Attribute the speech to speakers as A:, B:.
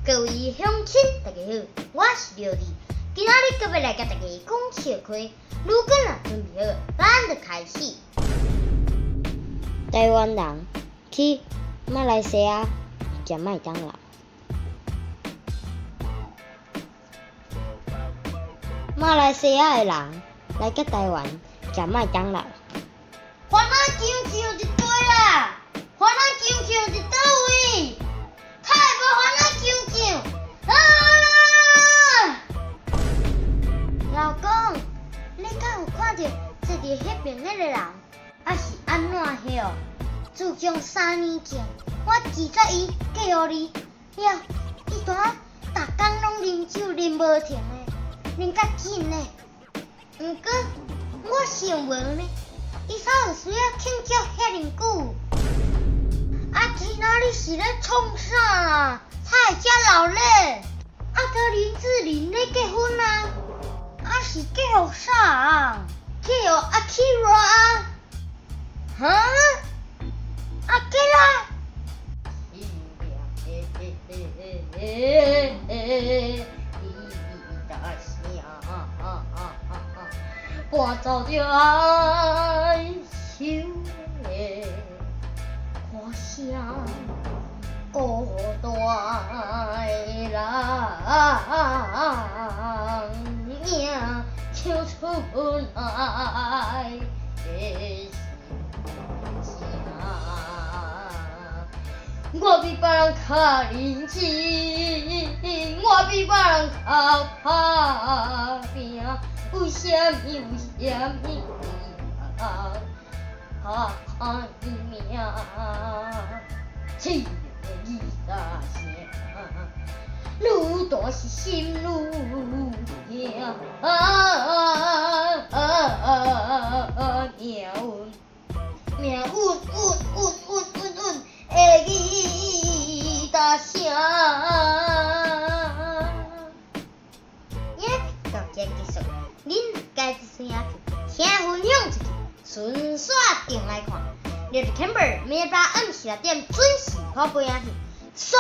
A: 各位鄉親，大家好，我是劉麗。今仔日閣欲來共大家講笑話，如果若準備好，咱就開始。台灣人去馬來西亞食麥當勞，馬來西亞的人來佮台灣食麥當勞。番仔姜醬佇佗啦？番仔姜醬佇佗位？較會無番仔姜醬？啊！老公，你敢有看著坐佇彼爿彼个人？啊是按怎曉？自從3年前我記得伊嫁予你了，伊拄仔逐工攏啉酒啉無停的，啉較緊的。毋過我想無呢，伊啥有需要慶祝遐爾久？啊，今仔日是咧創啥啦？才會遮鬧熱？啊，佮林志玲咧結婚啊？啊是嫁予啥人？嫁予阿基拉啊？哈？阿基拉？伴奏著哀愁的歌聲，孤單的人影唱出來的心聲。我比別人較認真，我比別人較拍拚，為啥物？為啥物？較歹命？凄涼的吉他聲，愈大是心愈疼。命運，命運，運運運運運的吉他聲。影片到這結束，恁家己聲去，請分享出去，順紲轉來看。六日 Camber 每禮拜暗時6點準時播影片，煞。